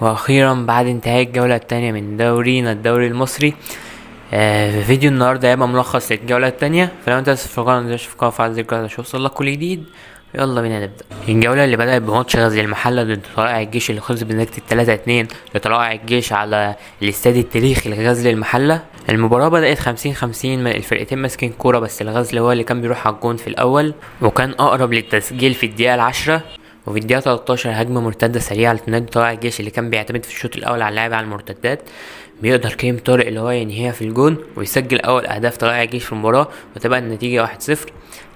واخيرا بعد انتهاء الجولة الثانية من دورينا الدوري المصري. في فيديو النهارده هيبقى ملخص للجوله الثانيه، فلو انت لسه في القناة متنساش في القناة وفعل زر الجرس عشان يوصلك كل جديد. يلا بينا نبدا. الجولة اللي بدات بماتش غزل المحلة ضد طلائع الجيش اللي خلص بنتيجة 3-2 لطلائع الجيش على الاستاد التاريخي لغزل المحلة. المباراة بدات 50-50، الفرقتين ماسكين كورة، بس الغزل هو اللي كان بيروح على الجون في الاول وكان اقرب للتسجيل في الدقيقة 10. وفي الدقيقة 13 هجمة مرتدة سريعة لنادي طلائع الجيش اللي كان بيعتمد في الشوط الأول على اللعب على المرتدات. بيقدر كريم طارق اللي هو ينهيها في الجون ويسجل أول أهداف طلائع الجيش في المباراة وتبقى النتيجة 1-0.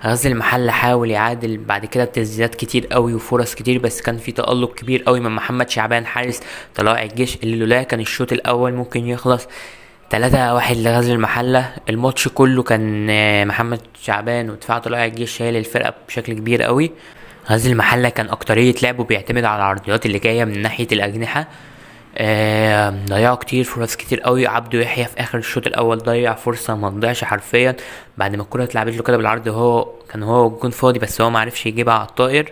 غزل المحلة حاول يعادل بعد كده بتسديدات كتير قوي وفرص كتير، بس كان في تألق كبير قوي من محمد شعبان حارس طلائع الجيش اللي لولا كان الشوط الأول ممكن يخلص 3-1 لغزل المحلة. الماتش كله كان محمد شعبان ودفاع طلائع الجيش شايل الفرقة بشكل كبير قوي. غزل المحلة كان أكترية لعبه بيعتمد على العرضيات اللي جاية من ناحية الأجنحة. ضيعوا كتير فرص كتير قوي. عبده يحيى في آخر الشوط الأول ضيع فرصة ما تضيعش حرفيا، بعد ما الكرة اتلعبت له كده بالعرض هو كان هو الجون فاضي بس هو معرفش يجيبها على الطائر.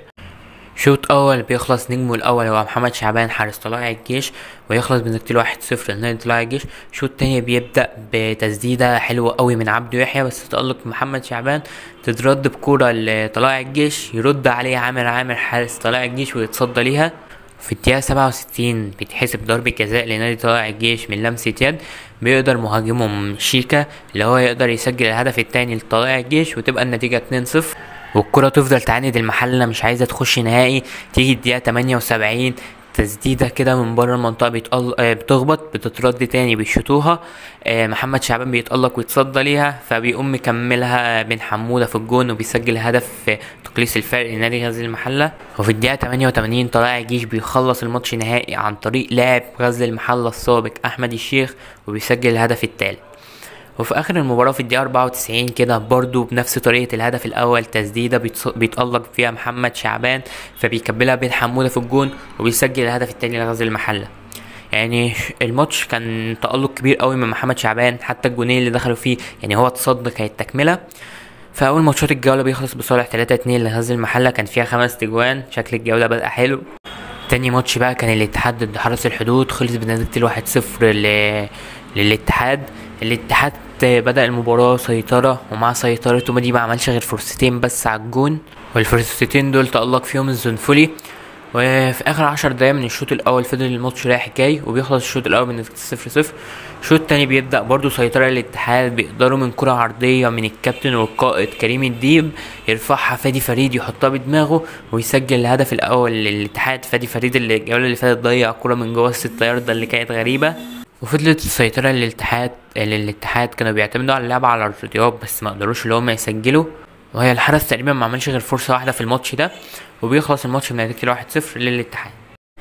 شوط أول بيخلص نجمه الأول هو محمد شعبان حارس طلائع الجيش ويخلص بنتيجة 1-0 لنادي طلائع الجيش. شوط تاني بيبدأ بتسديدة حلوة قوي من عبده يحيى، بس تألق محمد شعبان تترد بكرة لطلائع الجيش، يرد عليها عامر حارس طلائع الجيش ويتصدى ليها. في الدقيقة 67 بيتحسب ضربة جزاء لنادي طلائع الجيش من لمسة يد، بيقدر مهاجمهم شيكا اللي هو يقدر يسجل الهدف التاني لطلائع الجيش وتبقى النتيجة 2-0. والكرة تفضل تعاند المحلة مش عايزة تخش نهائي. تيجي الدقيقة 78 تسديدة كده من بره المنطقة بتخبط بتترد تاني بيشوطوها، محمد شعبان بيتألق ويتصدى ليها، فبيقوم مكملها بن حمودة في الجون وبيسجل هدف تقليص الفرق لنادي غزل المحلة. وفي الدقيقة 88 طلائع الجيش بيخلص الماتش نهائي عن طريق لاعب غزل المحلة السابق أحمد الشيخ وبيسجل الهدف الثالث. وفي اخر المباراة في الدقيقة 94 كده برضو بنفس طريقه الهدف الاول، تسديده بيتالق فيها محمد شعبان فبيكبلها بين حموده في الجون وبيسجل الهدف الثاني لغزل المحلة. يعني الماتش كان تالق كبير قوي من محمد شعبان، حتى الجونين اللي دخلوا فيه يعني هو اتصدى كانت تكمله. فاول ماتشات الجولة بيخلص بصالح 3-2 لغزل المحلة، كان فيها 5 تجوان، شكل الجولة بدأ حلو. تاني ماتش بقى كان الاتحاد ضد حرس الحدود، خلص بنتيجة 1-0 للاتحاد. الاتحاد بدأ المباراة سيطرة، ومع سيطرته دي ما عملش غير فرصتين بس على الجون، والفرصتين دول تألق فيهم الزنفولي. وفي اخر 10 دقايق من الشوط الاول فضل الماتش رايح جاي وبيخلص الشوط الاول بنتيجة 0-0. الشوط التاني بيبدأ برضو سيطرة للاتحاد، بيقدروا من كرة عرضية من الكابتن والقائد كريم الديب يرفعها فادي فريد يحطها بدماغه ويسجل الهدف الاول للاتحاد. فادي فريد اللي الجولة اللي فاتت ضيع كرة من جوه ال6 ياردة اللي كانت غريبة. وفضلت السيطرة للاتحاد، كانوا بيعتمدوا على اللعب على الارضيات بس ما قدروش اللي هم يسجلوا، وهي الحرس تقريبا ما عملش غير فرصة واحدة في الماتش ده، وبيخلص الماتش بنتيجة 1-0 للاتحاد.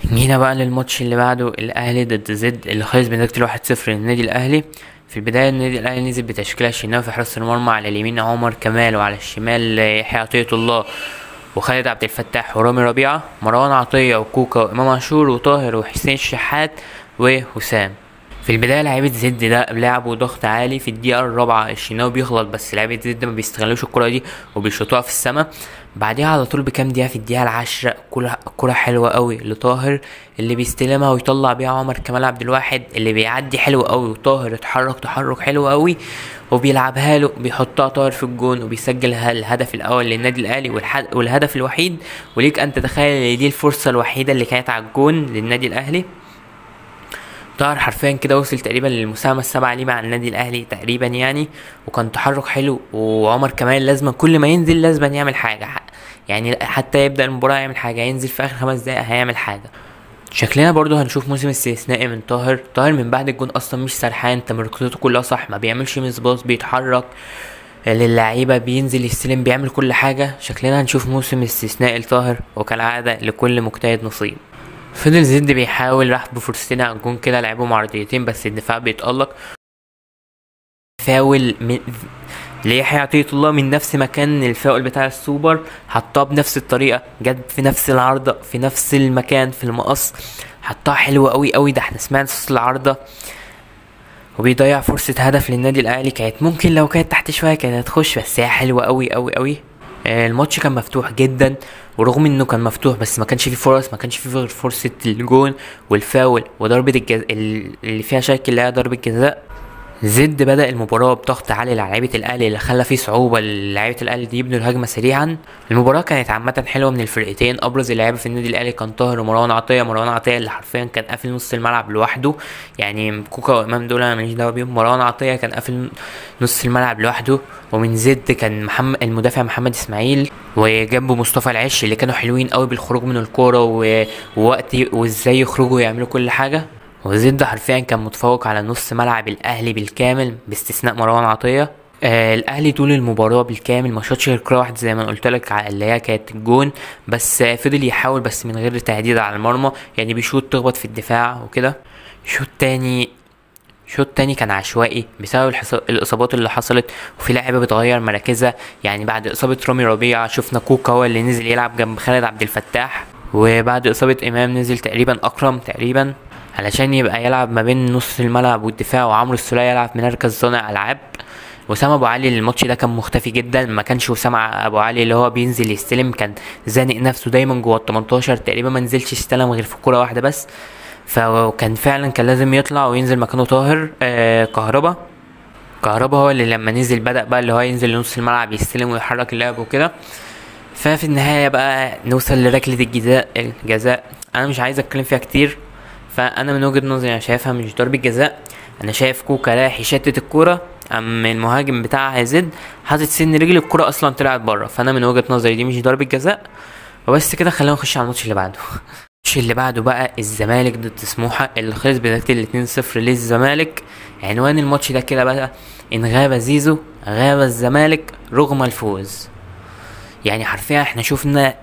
جينا بقى للماتش اللي بعده، الاهلي ضد زد اللي خلص بنتيجة 1-0 للنادي الاهلي. في البداية النادي الاهلي نزل بتشكيلة الشناوي في حراسة المرمى، على اليمين عمر كمال وعلى الشمال يحيى عطية الله وخالد عبد الفتاح ورامي ربيعة، مروان عطية وكوكا وامام عاشور وطاهر وحسين الشحات وحسام. في البداية لعيبة زد ده لعبوا ضغط عالي. في الدقيقة 4 الشناوي بيغلط بس لعيبة زد ما بيستغلوش الكره دي وبيشوطوها في السما. بعديها على طول بكام دقيقة في الدقيقة 10 كره حلوة قوي لطاهر اللي بيستلمها ويطلع بيها عمر كمال عبد الواحد اللي بيعدي حلو قوي، وطاهر اتحرك تحرك حلو قوي وبيلعبها له، بيحطها طاهر في الجون وبيسجل الهدف الاول للنادي الاهلي والهدف الوحيد. وليك ان تتخيل ان دي الفرصة الوحيدة اللي كانت على الجون للنادي الاهلي. طاهر حرفيا كده وصل تقريبا للمساهمه 7 ليه مع النادي الاهلي تقريبا يعني، وكان تحرك حلو. وعمر كمال لازم كل ما ينزل لازم يعمل حاجة، يعني حتى يبدا المباراة يعمل حاجة، ينزل في اخر 5 دقايق هيعمل حاجة. شكلنا برضو هنشوف موسم استثنائي من طاهر. طاهر من بعد الجون اصلا مش سرحان، تمركزاته كلها صح، ما بيعملش miss pass، بيتحرك للعيبة، بينزل يستلم، بيعمل كل حاجة. شكلنا هنشوف موسم استثنائي لطاهر، وكالعادة لكل مجتهد نصيب. فضل زد بيحاول، راح بفرصتين على الجون كده، لعبهم عرضيتين بس الدفاع بيتألق. فاول من ليحيى عطية الله من نفس مكان الفاول بتاع السوبر، حطها بنفس الطريقة، جت في نفس العارضة في نفس المكان في المقص، حطها حلوة قوي قوي، ده احنا سمعنا صوت العارضة. وبيضيع فرصة هدف للنادي الأهلي، كانت ممكن لو كانت تحت شوية كانت هتخش، بس هي حلوة قوي قوي قوي. الماتش كان مفتوح جدا، ورغم انه كان مفتوح بس ما كانش فيه فرص، ما كانش فيه غير فرصة الجون والفاول وضربة الجزاء اللي فيها شك اللي هي ضربة جزاء. زد بدأ المباراة بضغط عالي على لعيبة الأهلي اللي خلى فيه صعوبة للعيبة الأهلي دي يبنوا الهجمة سريعا. المباراة كانت عامة حلوة من الفرقتين. أبرز اللعيبة في النادي الأهلي كان طاهر ومروان عطية. مروان عطية اللي حرفيا كان قافل نص الملعب لوحده، يعني كوكا وإمام دول أنا ماليش دعوة بيهم، مروان عطية كان قافل نص الملعب لوحده. ومن زد كان محمد المدافع محمد إسماعيل وجنبه مصطفى العش اللي كانوا حلوين قوي بالخروج من الكورة ووقت وإزاي يخرجوا ويعملوا كل حاجة. وزد حرفيا كان متفوق على نص ملعب الاهلي بالكامل باستثناء مروان عطية. الاهلي طول المباراة بالكامل ما شاطش غير كره واحدة زي ما قلت لك اللي هي كانت الجون، بس فضل يحاول بس من غير تهديد على المرمى، يعني بيشوط تخبط في الدفاع وكده. شوط تاني كان عشوائي بسبب الاصابات اللي حصلت، وفي لاعيبه بتغير مراكزها. يعني بعد اصابه رامي ربيعة شفنا كوكا هو اللي نزل يلعب جنب خالد عبد الفتاح، وبعد اصابه امام نزل تقريبا اكرم تقريبا علشان يبقى يلعب ما بين نص الملعب والدفاع، وعمرو السولية يلعب من مركز صانع العاب. وسام ابو علي الماتش ده كان مختفي جدا، ما كانش وسام ابو علي اللي هو بينزل يستلم، كان زانق نفسه دايما جوه ال 18 تقريبا، ما نزلش استلم غير في كورة واحدة بس. فكان فعلا كان لازم يطلع وينزل مكانه طاهر. كهربا هو اللي لما نزل بدأ بقى اللي هو ينزل لنص الملعب يستلم ويحرك اللعب وكده. ففي النهاية بقى نوصل لركله الجزاء. انا مش عايز اتكلم فيها كتير، فانا من وجهة نظري انا شايفها مش ضربة جزاء. انا شايف كوكا رايح يشتت الكورة، اما المهاجم بتاعها زد حاطط سن رجل الكورة اصلا طلعت بره، فانا من وجهة نظري دي مش ضربة جزاء. وبس كده، خلينا نخش على الماتش اللي بعده. الماتش اللي بعده بقى الزمالك ضد سموحه اللي خلص بنتيجة 2-0 للزمالك. عنوان الماتش ده كده بقى ان غاب زيزو غاب الزمالك رغم الفوز. يعني حرفيا احنا شفنا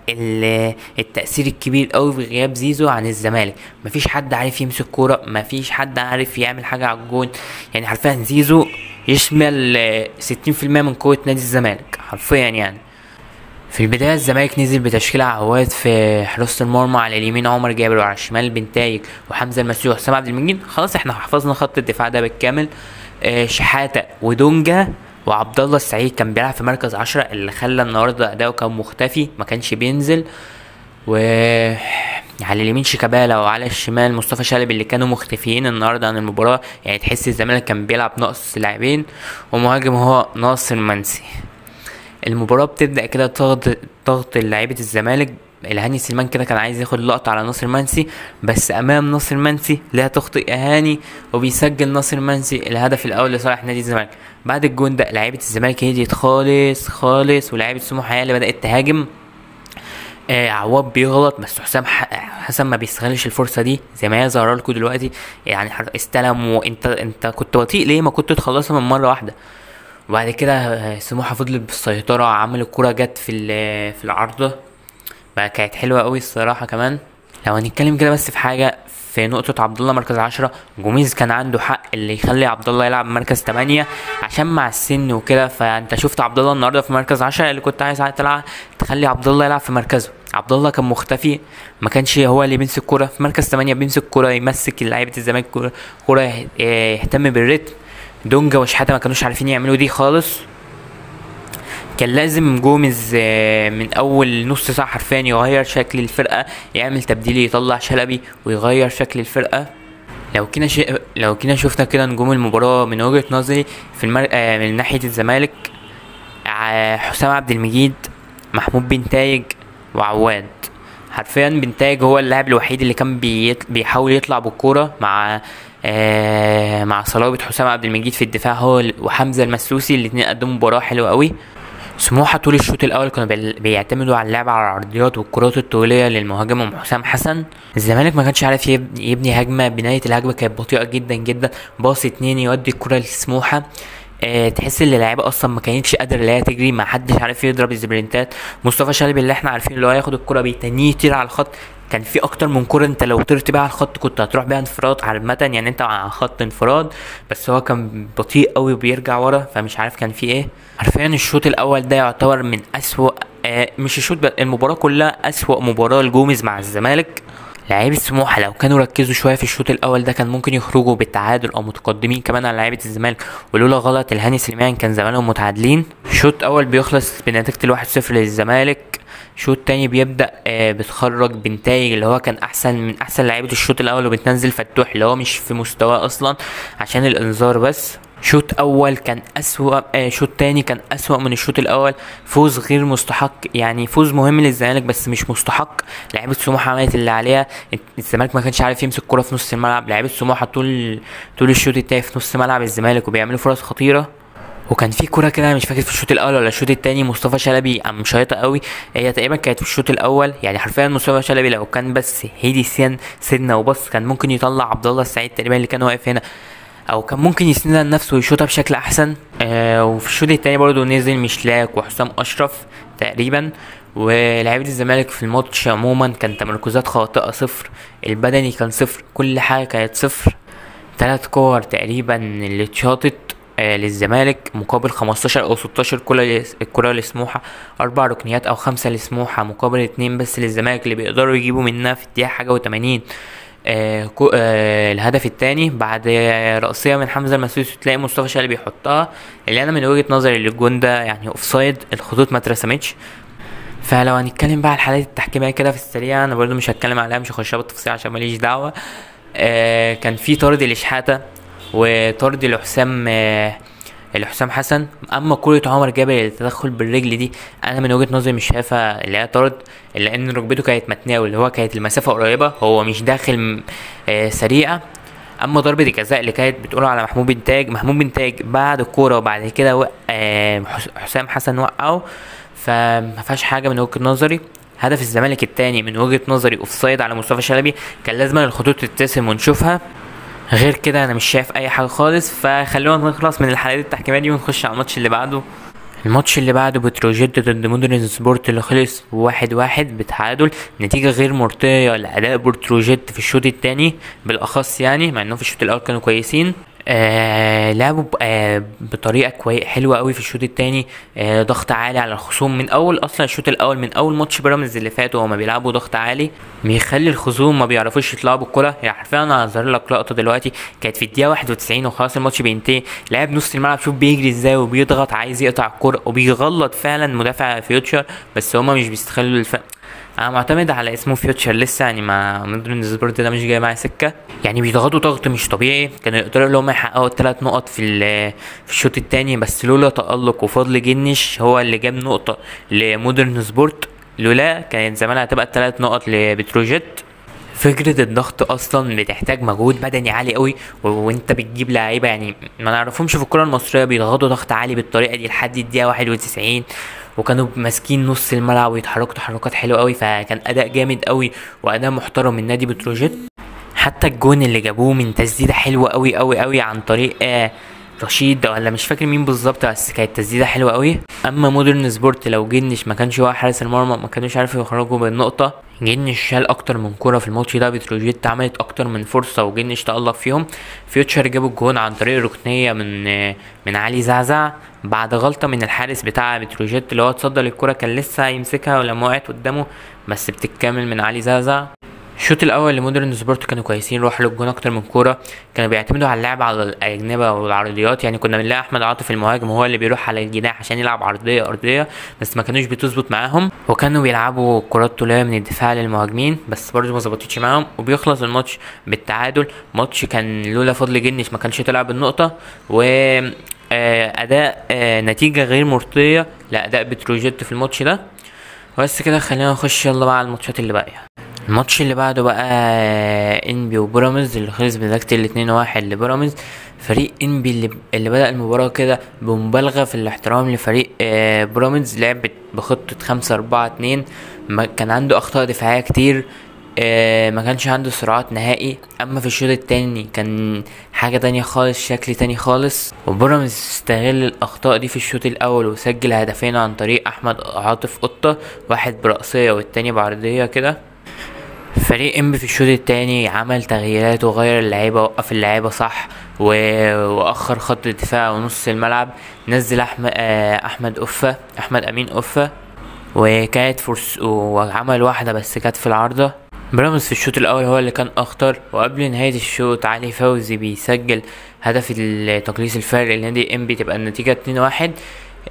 التأثير الكبير قوي في غياب زيزو عن الزمالك. مفيش حد عارف يمسك كورة، مفيش حد عارف يعمل حاجة على الجون. يعني حرفيا زيزو يشمل 60% من قوة نادي الزمالك حرفيا. يعني في البداية الزمالك نزل بتشكيلة عواد في حراسة المرمى، على اليمين عمر جابر وعلى الشمال بنتايج وحمزة المسيح وحسام عبد المجيد. خلاص احنا حفظنا خط الدفاع ده بالكامل. شحاتة ودونجا وعبد الله السعيد كان بيلعب في مركز 10 اللي خلى النهارده اداؤه كان مختفي، ما كانش بينزل. و على اليمين شيكابالا وعلى الشمال مصطفى شلبي اللي كانوا مختفيين النهارده عن المباراة. يعني تحس الزمالك كان بيلعب ناقص لاعبين، ومهاجم هو ناصر منسي. المباراة بتبدا كده ضغط لعيبة الزمالك. الهاني سليمان كده كان عايز ياخد لقطة على ناصر منسي، بس امام ناصر منسي لا تخطئ اهاني، وبيسجل ناصر منسي الهدف الاول لصالح نادي الزمالك. بعد الجون ده لعيبة الزمالك هديت خالص خالص، ولاعيبه سموحه هي اللي بدات تهاجم. عواد بيغلط بس حسام حسن ما بيستغلش الفرصة دي زي ما هي ظاهره لكم دلوقتي. يعني استلم، وانت كنت بطيء ليه؟ ما كنت تخلصها من مرة واحدة. وبعد كده سموحه فضلت بالسيطره، عمل الكره جت في العارضة بقى، كانت حلوة قوي الصراحة. كمان لو هنتكلم كده بس في حاجة في نقطة عبد الله مركز 10، جوميز كان عنده حق اللي يخلي عبد الله يلعب مركز 8 عشان مع السن وكده. فانت شفت عبد الله النهارده في مركز 10 اللي كنت عايز تلعب تخلي عبد الله يلعب في مركزه. عبد الله كان مختفي، ما كانش هو اللي بيمسك كورة في مركز 8، بيمسك كورة يمسك لعيبة الزمالك كورة، يهتم بالريتم. دونجا وشحاته ما كانوش عارفين يعملوا دي خالص. كان لازم جوميز من اول نص ساعة حرفيا يغير شكل الفرقة، يعمل تبديل، يطلع شلبي ويغير شكل الفرقة. لو كنا شفنا كده نجوم المباراة من وجهه نظري في من ناحية الزمالك، حسام عبد المجيد، محمود بنتايج، وعواد. حرفيا بنتايج هو اللاعب الوحيد اللي كان بيحاول يطلع بالكورة مع صلابة حسام عبد المجيد في الدفاع، هو وحمزة المسلوسي. الاثنين قدموا مباراة حلوة قوي. سموحه طول الشوط الاول كانوا بيعتمدوا على اللعب على العرضيات والكرات الطوليه للمهاجم حسام حسن. الزمالك ما كانش عارف يبني هجمة، بناية الهجمة كانت بطيئه جدا جدا، باص اتنين يودي الكره لسموحه. تحس ان اللعيبة اصلا ما كانتش قادرة اللي هي تجري، ما حدش عارف يضرب السبرنتات. مصطفى شلبي اللي احنا عارفين اللي هو ياخد الكره بيتنيه يطير على الخط، كان في اكتر من كره انت لو طرت بيها على الخط كنت هتروح بيها انفراد على المتن، يعني انت على خط انفراد، بس هو كان بطيء قوي وبيرجع ورا، فمش عارف كان في ايه. حرفيا الشوط الاول ده يعتبر من اسوأ، مش الشوط، المباراة كلها اسوأ مباراة لجوميز مع الزمالك. لعيبة سموحه لو كانوا ركزوا شوية في الشوط الاول ده كان ممكن يخرجوا بالتعادل او متقدمين كمان على لعيبة الزمالك، ولولا غلط الهاني سليمان كان زمانهم متعادلين. شوط اول بيخلص بنتيجة 1-0 للزمالك. شوط تاني بيبدا بتخرج بنتايج اللي هو كان احسن من احسن لعيبة الشوط الاول، وبتنزل فتوح اللي هو مش في مستواه اصلا عشان الانذار بس. شوط اول كان اسوأ، شوط تاني كان اسوأ من الشوط الاول. فوز غير مستحق، يعني فوز مهم للزمالك بس مش مستحق. لعيبة سموحه عملت اللي عليها، الزمالك ما كانش عارف يمسك كرة في نص الملعب. لعيبة سموحه طول الشوط التاني في نص ملعب الزمالك وبيعملوا فرص خطيرة. وكان في كرة كده مش فاكر في الشوط الاول ولا الشوط التاني، مصطفى شلبي قام شايطه قوي، هي تقريبا كانت في الشوط الاول. يعني حرفيا مصطفى شلبي لو كان بس هدي سنة وبص كان ممكن يطلع عبد الله السعيد تقريبا اللي كان واقف هنا، او كان ممكن يسندها لنفسه ويشوطها بشكل احسن. وفي الشوط التاني برضو نزل مشلاك وحسام اشرف تقريبا. ولاعيبه الزمالك في الماتش عموما كان تمركزات خاطئه صفر، البدني كان صفر، كل حاجة كانت صفر. 3 كور تقريبا اللي اتشاطت للزمالك مقابل 15 او 16 كرة لسموحة، 4 ركنيات او 5 لسموحة مقابل 2 بس للزمالك اللي بيقدروا يجيبوا منها في الدقيقة حاجة و80. الهدف الثاني بعد رأسية من حمزة المسلوسي تلاقي مصطفى شلبي بيحطها، اللي انا من وجهة نظري الجون ده يعني offside، الخطوط ما اترسمتش. فلو هنتكلم بقى على الحالات التحكيمية كده في السريع، انا برضو مش هتكلم عليها، مش هخشها بالتفصيل عشان ماليش دعوة. كان في طرد لشحاتة وطرد لحسام حسن. اما كرة عمر جابر اللي تدخل بالرجل دي انا من وجهة نظري مش شايفها اللي هي طرد، لان ركبته كانت متنيه واللي هو كانت المسافة قريبه، هو مش داخل سريعة. اما ضربه الجزاء اللي كانت بتقول على محمود بنتاج، محمود بنتاج بعد الكورة وبعد كده حسام حسن وقعه، فما فيهاش حاجة من وجهة نظري. هدف الزمالك الثاني من وجهة نظري offside على مصطفى شلبي، كان لازم الخطوط تتسم ونشوفها، غير كده انا مش شايف اي حاجة خالص. فخلونا نخلص من الحالات التحكيميه دي ونخش على الماتش اللي بعده. الماتش اللي بعده بتروجيت ضد مودرن سبورت اللي خلص 1-1 بتعادل، نتيجة غير مرضية لاداء بتروجيت في الشوط الثاني بالاخص، يعني مع انهم في الشوط الاول كانوا كويسين. لعبوا بطريقة حلوة قوي في الشوط الثاني، ضغط عالي على الخصوم من اول اصلا الشوط الاول، من اول ماتش بيراميدز اللي فات وهما بيلعبوا ضغط عالي بيخلي الخصوم ما بيعرفوش يطلعوا بالكرة. يعني حرفيا انا هظهر لك لقطة دلوقتي كانت في الدقيقة 91 وخلاص الماتش بينتهي، لاعب نص الملعب شوف بيجري ازاي وبيضغط عايز يقطع الكرة وبيغلط فعلا مدافع فيوتشر، بس هما مش بيستغلوا انا معتمد على اسمه فيوتشر لسه، يعني مع مودرن سبورت ده مش جاي معايا سكة. يعني بيضغطوا ضغط مش طبيعي، كانوا يقدروا ان هم يحققوا 3 نقط في الشوط الثاني، بس لولا تألق وفضل جنش هو اللي جاب نقطة لمودرن سبورت، لولا كانت زمانها هتبقى 3 نقط لبتروجيت. فكرة الضغط اصلا بتحتاج مجهود بدني عالي قوي، وانت بتجيب لعيبة يعني ما نعرفهمش في الكره المصرية بيضغطوا ضغط عالي بالطريقة دي لحد الدقيقة 91، وكانوا ماسكين نص الملعب ويتحركوا تحركات حلوة قوي، فكان اداء جامد قوي واداء محترم من نادي بتروجيت. حتى الجون اللي جابوه من تسديده حلوة قوي قوي قوي عن طريق رشيد ولا مش فاكر مين بالظبط، بس كانت تسديده حلوة قوي. اما مودرن سبورت لو جنش ما كانش هو حارس المرمى ما كانوش عارفوا يخرجوا بالنقطة. جنش شال اكتر من كورة في الماتش ده، بتروجيت عملت اكتر من فرصة وجنش تألق فيهم. فيوتشر جابوا الجون عن طريق ركنيه من علي زعزع بعد غلطه من الحارس بتاع بتروجيت اللي هو اتصدى للكرة، كان لسه هيمسكها ولما وقعت قدامه بس بتتكمل من علي زعزع. الشوط الاول لمودرن سبورت كانوا كويسين، راحوا للجون اكتر من كورة، كانوا بيعتمدوا على اللعب على الاجنبه والعرضيات، يعني كنا بنلاقي احمد عاطف المهاجم هو اللي بيروح على الجناح عشان يلعب عرضية ارضية، بس ما كانوش بتظبط معاهم، وكانوا بيلعبوا كرات طوليه من الدفاع للمهاجمين بس برضه ما ظبطتش معاهم، وبيخلص الماتش بالتعادل. ماتش كان لولا فضل جنش ما كانش طلع بالنقطة، و اداء نتيجة غير مرضية لاداء بتروجيت في الماتش ده. بس كده خلينا نخش يلا بقى على الماتشات اللي باقية. الماتش اللي بعده بقى انبي وبيراميدز اللي خلص بنتيجة 2-1 لبيراميدز. فريق انبي اللي بدأ المباراة كده بمبالغة في الاحترام لفريق بيراميدز، لعب بخطة 5-4-2، كان عنده اخطاء دفاعية كتير، ما كانش عنده سرعات نهائي. اما في الشوط التاني كان حاجة تانية خالص، شكل تاني خالص، وبيراميدز استغل الاخطاء دي في الشوط الاول وسجل هدفين عن طريق احمد عاطف قطة، واحد برأسية والتاني بعرضية كده. فريق انبي في الشوط التاني عمل تغييرات وغير اللعيبة، وقف اللعيبة صح واخر خط الدفاع ونص الملعب، نزل احمد امين قفة، وكانت فرصة وعمل واحدة بس كانت في العارضة. بيراميدز في الشوط الاول هو اللي كان اخطر، وقبل نهاية الشوط علي فوزي بيسجل هدف تقليص الفرق لنادي انبي، تبقى النتيجة 2-1.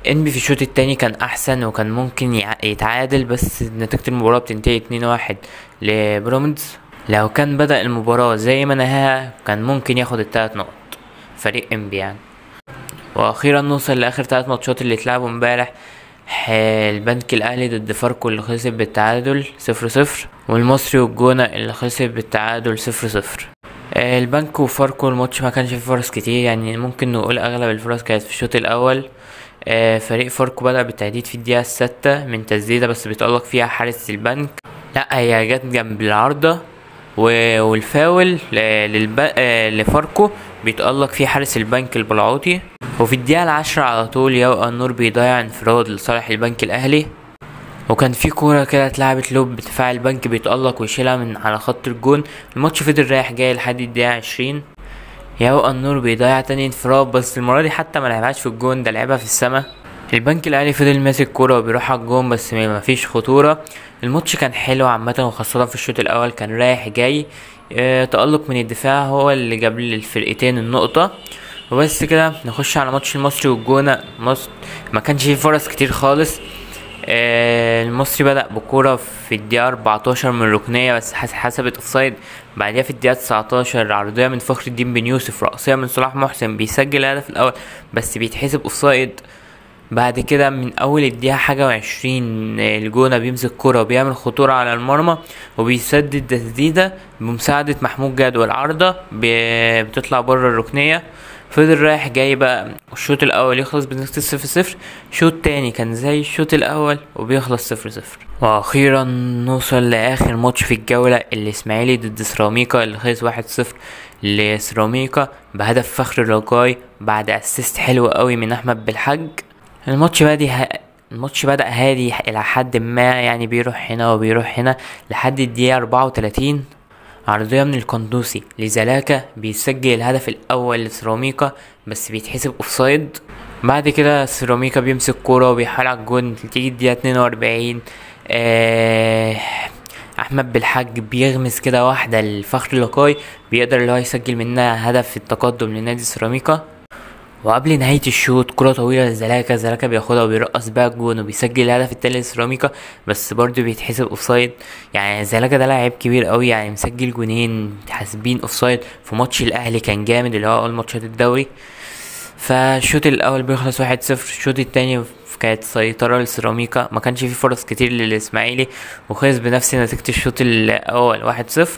انبي في الشوط التاني كان احسن وكان ممكن يتعادل، بس نتيجة المباراة بتنتهي 2-1 لبيراميدز. لو كان بدأ المباراة زي ما نهاها كان ممكن ياخد التلات نقط فريق انبي يعني. واخيرا نوصل لاخر 3 ماتشات اللي اتلعبوا امبارح. البنك الاهلي ضد فاركو اللي خسر بالتعادل 0-0، والمصري والجونة اللي خسر بالتعادل 0-0. البنك وفاركو الماتش ما كانش فيه فرص كتير، يعني ممكن نقول اغلب الفرص كانت في الشوط الاول. فريق فاركو بدأ بالتهديد في الدقيقة 6 من تسديدة بس بيتألق فيها حارس البنك، لا هي جت جنب العارضة والفاول لفاركو بيتألق فيه حارس البنك البلعوطي. وفي الدقيقة 10 على طول يوقع النور بيضيع انفراد لصالح البنك الأهلي، وكان في كورة كده اتلعبت لوب دفاع البنك بيتألق ويشيلها من على خط الجون. الماتش فضل رايح جاي لحد الدقيقة 20. يوقع النور بيضيع تاني انفراد، بس المرة دي حتى ما لعبهاش في الجون، ده لعبها في السما. البنك الأهلي فضل ماسك كورة وبيروح على الجون بس ما فيش خطورة. الماتش كان حلو عامة، وخاصة في الشوط الأول كان رايح جاي. تألق من الدفاع هو اللي جاب للفرقتين النقطة. وبس كده نخش على ماتش المصري والجونة. مصر ما كانش فيه فرص كتير خالص. المصري بدأ بكورة في الدقيقة 14 من ركنية بس حسبت offside. بعديها في الدقيقة 19 عرضية من فخر الدين بن يوسف، رأسية من صلاح محسن بيسجل الهدف الأول بس بيتحسب offside. بعد كده من اول الدقيقة 21 الجونة بيمسك كرة وبيعمل خطورة على المرمى وبيسدد تسديدة بمساعدة محمود جاد، والعارضة بتطلع بره الركنية. فضل رايح جاي بقى، الشوط الاول يخلص بنتيجة 0-0، شوط تاني كان زي الشوط الاول وبيخلص 0-0. واخيرا نوصل لاخر ماتش في الجولة، الاسماعيلي ضد سيراميكا اللي خلص 1-0 لسيراميكا بهدف فخر الرجاي بعد assist حلو قوي من احمد بالحج. الماتش بدأ هادي الى حد ما، يعني بيروح هنا وبيروح هنا لحد الدقيقة 34. عرضية من القندوسي لزلاكا بيسجل الهدف الاول لسيراميكا بس بيتحسب offside. بعد كده سيراميكا بيمسك كورة وبيحاول على الجون، تيجي الدقيقة 42 احمد بالحج بيغمس كده واحدة لفخر لقاي بيقدر اللي هو يسجل منها هدف التقدم لنادي سيراميكا. وقبل نهاية الشوط كرة طويلة لزلاكا، زلاكا بياخدها وبيرقص بيها الجون وبيسجل الهدف التاني لسيراميكا بس برضه بيتحسب offside. يعني زلاكا ده لاعب كبير قوي، يعني مسجل جونين حاسبين offside في ماتش الاهلي كان جامد اللي هو اول ماتشات الدوري. فالشوط الاول بيخلص 1-0. الشوط التاني كانت سيطرة لسيراميكا، ما كانش فيه فرص كتير للاسماعيلي وخلص بنفس نتيجة الشوط الاول 1-0.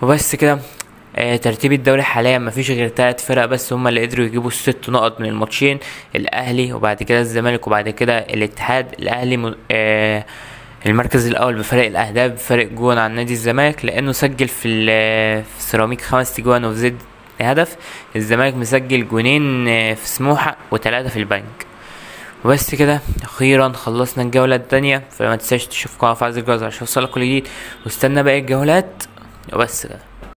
وبس كده. ترتيب الدوري حاليا مفيش غير 3 فرق بس هما اللي قدروا يجيبوا 6 نقط من الماتشين، الاهلي وبعد كده الزمالك وبعد كده الاتحاد. الاهلي المركز الاول بفرق الاهداف بفرق جون عن نادي الزمالك لانه سجل في سيراميك 5 جوان وفي زد هدف. الزمالك مسجل جونين في سموحة و3 في البنك. وبس كده اخيرا خلصنا الجولة الثانية. فما تنساش تشوف قناة فعل الجرس عشان يوصلك كل جديد، واستنى باقي الجولات. وبس كده.